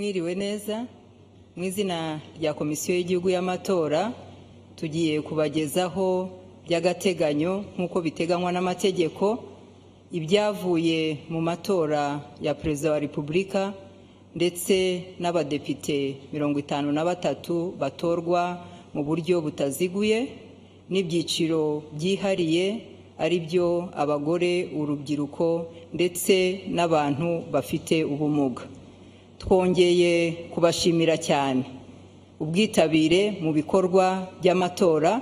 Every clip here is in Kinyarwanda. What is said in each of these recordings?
Mwiriwe neza. Mu izina rya Komisiyo y'Igihugu y'Amatora, tugiye kubagezaho by'agateganyo, nk'uko biteganywa n'amategeko, ibyavuye mu matora ya Perezida wa Repubulika ndetse n'abadepite 53 batorwa mu buryo butaziguye, n'ibyiciro byihariye ari byo abagore, urubyiruko ndetse n'abantu bafite ubumuga. Twongeye kubashimira cyane ubwitabire mu bikorwa by'amatora,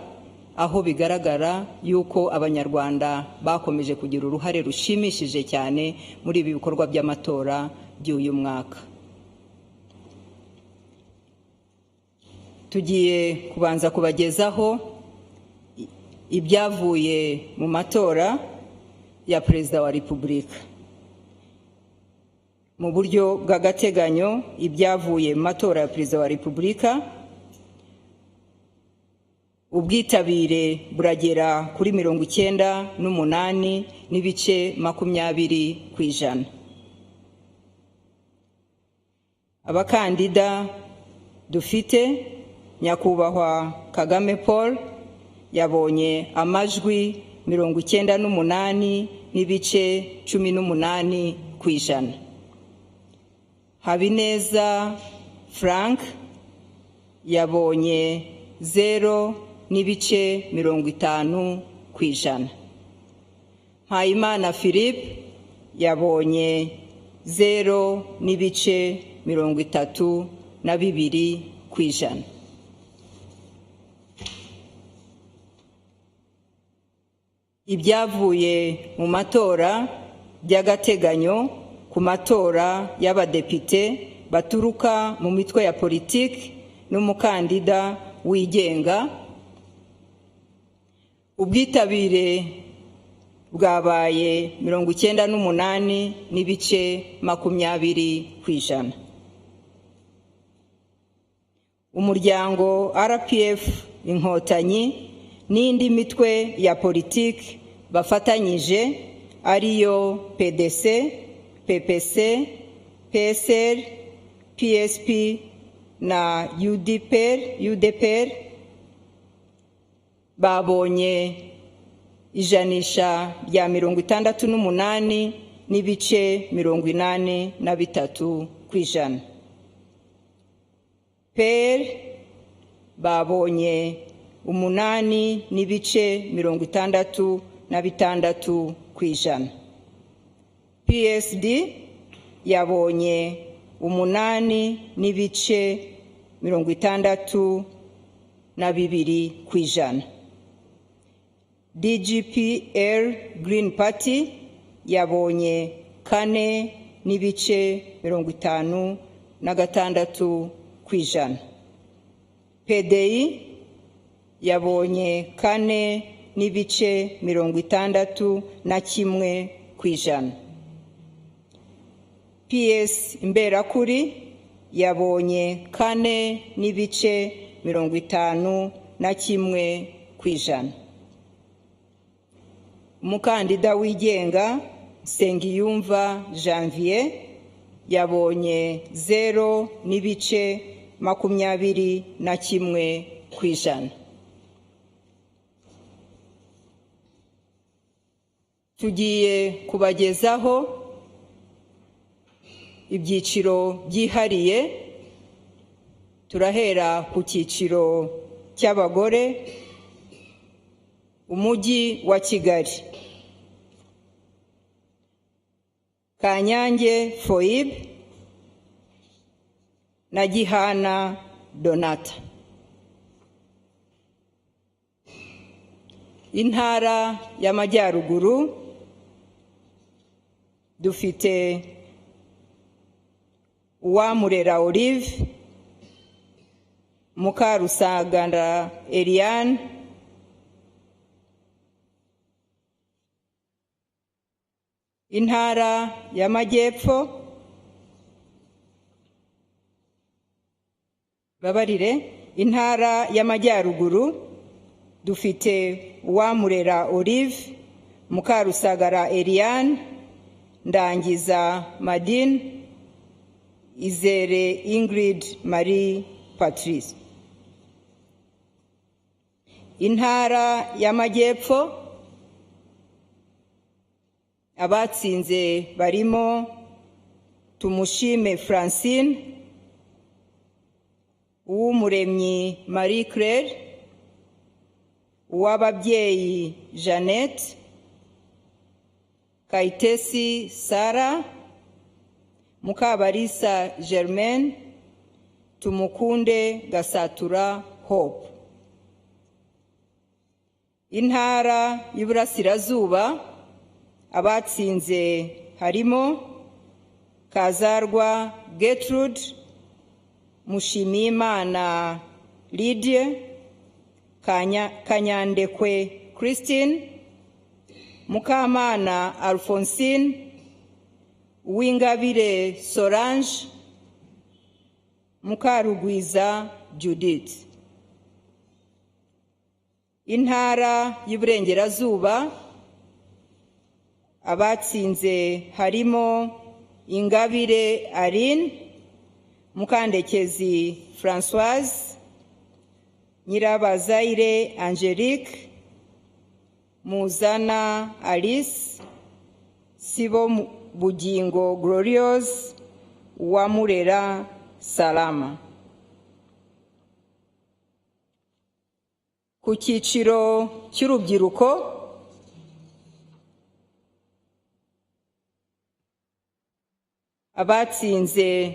aho bigaragara yuko Abanyarwanda bakomeje kugira uruhare rushimishije cyane muri ibi bikorwa by'amatora by'uyu mwaka. Tugiye kubanza kubagezaho ibyavuye mu matora ya Perezida wa Repubulika. Mu buryo bw'agateganyo, ibyavuye mu matora ya Perezida wa Repubulika: ubwitabire buragera kuri 98.20%. Abakandida dufite: Nyakubahwa Kagame Paul yabonye amajwi 98.18%. Habineza Frank yabonye 0.50%. Mpayimana Philippe yabonye 0.32%. Ibyavuye mu matora by'agateganyo ku matora y'abadepite baturuka mu mitwe ya politiki n'umukandida wigenga: ubwitabire bwabaye 98.20%. Umuryango RPF Inkotanyi n'indi mitwe ya politiki bafatanyije, ariyo PDC, PPC, PSR, PSP na UDPR, babonye ijanisha rya 68.83%. PER babonye 8.66%. PSD yabonye 8.62%. DGPR Green Party yabonye 4.56%. PDI yabonye 4.61%. PS Imberakuri yabonye 4.51%. Umukandida wigenga Nsengiyumva Janvier yabonye 0.21%. Tugiye kubagezaho ibyiciro byihariye. Turahera ku cyiciro cy'abagore, Umujyi wa Kigali: Kanyange Foibe na Gihana Donata. Intara y'Amajyaruguru dufite Uwamurera Olive, Mukarusagara Eliane, Intara y'Amajyepfo, babarire, Intara y'Amajyaruguru dufite Uwamurera Olive, Mukarusagara Eliane, Ndangiza Madine. Izere Ingrid Marie Patrice. Intara y'Amajyepfo, abatsinze barimo Tumushime Francine, Uwumuremyi Marie Claire, Uwababyeyi Jeannette, Kayitesi Sara, Mukabarisa Germaine, Tumukunde Gasatura Hope. Intara y'Iburasirazuba, abatsinze harimo Kazarwa Gertrude, Mushimiyimana Lydie, Kanyandekwe Christine, Mukamana Alphonsine, Uwingabire Solange, Mukarugwiza Judith. Intara y'Iburengerazuba, abatsinze harimo Ingabire Aline, Mukandekezi Françoise, Nyirabazayire Angelique, Muzana Alice, Sibo Bugingo Gloriose, Uwamurera Salama. Ku cyiciro cy'urubyiruko, abatsinze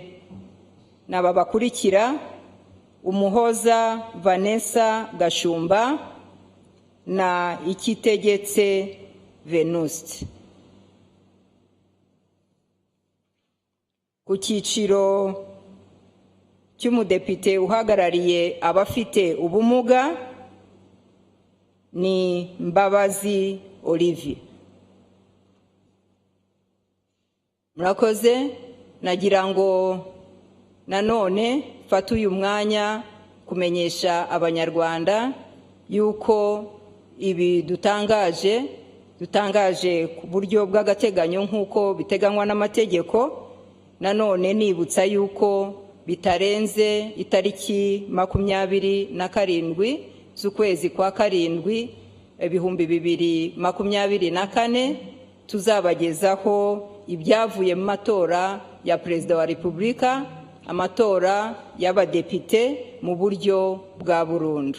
ni aba bakurikira: Umuhoza Vanessa Gashumba na Ikitegetse Venuste. Ku cyiciro cy'umudepite uhagarariye abafite ubumuga ni Mbabazi Olivier. Murakoze. Nagira ngo nanone mfate uyu mwanya kumenyesha Abanyarwanda yuko ibi dutangaje ku buryo bw'agateganyo nk'uko biteganywa n'amategeko. Nanone nibutsa yuko bitarenze itariki 27 z'ukwezi kwa 7 2024 tuzabagezaho ibyavuye mu matora ya Perezida wa Repubulika, amatora y'abadepite mu buryo bwa burundu.